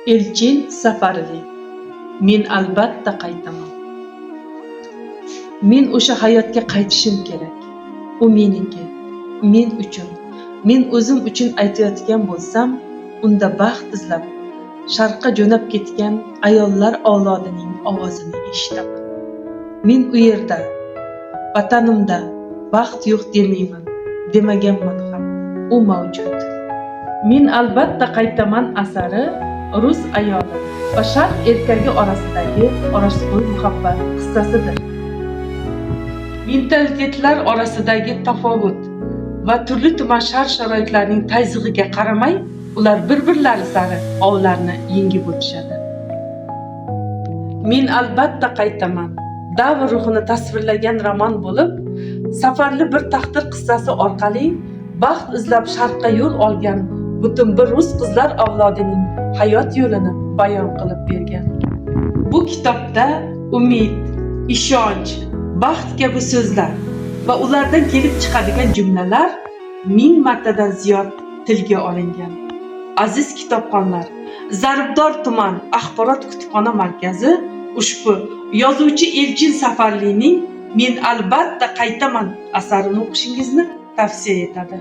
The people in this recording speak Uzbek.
Elchin Safarli. Men albatta qaytaman. Men o'sha hayotga qaytishim kerak. U meniki. Men uchun. Men o'zim uchun aytayotgan bo'lsam, unda baxt izlab sharqqa jo'nab ketgan ayollar avlodining ovozini eshitaman. Men u yerda, vatanimda baxt yo'q demayman, demaganman ham. U mavjud. Men albatta qaytaman asari rus ayoli va sharq erkagi orasidagi rostgo'y muhabbat qissasidir. Mentalitetlar orasidagi tafovut va turli tuman shart sharoitlarning tazyiqiga qaramay, ular bir-birlari sari ovlarni yengib o'tishadi. Men albatta qaytaman davr ruhini tasvirlagan roman bo'lib, safarli bir taqdir qissasi orqali baxt izlab sharqqa yo'l olgan butun bir rus qizlar avlodining hayot yo'lini bayon qilib bergan. Bu kitobda umid, ishonch, baxt kabi so'zlar va ulardan kelib chiqadigan jumlalar 1000 martadan ziyod tilga olingan. Aziz kitobxonlar, Zarbdor tuman axborot kutubxona markazi ushbu yozuvchi Elchin Safarlining Men albatta qaytaman asarini o'qishingizni tavsiya etadi.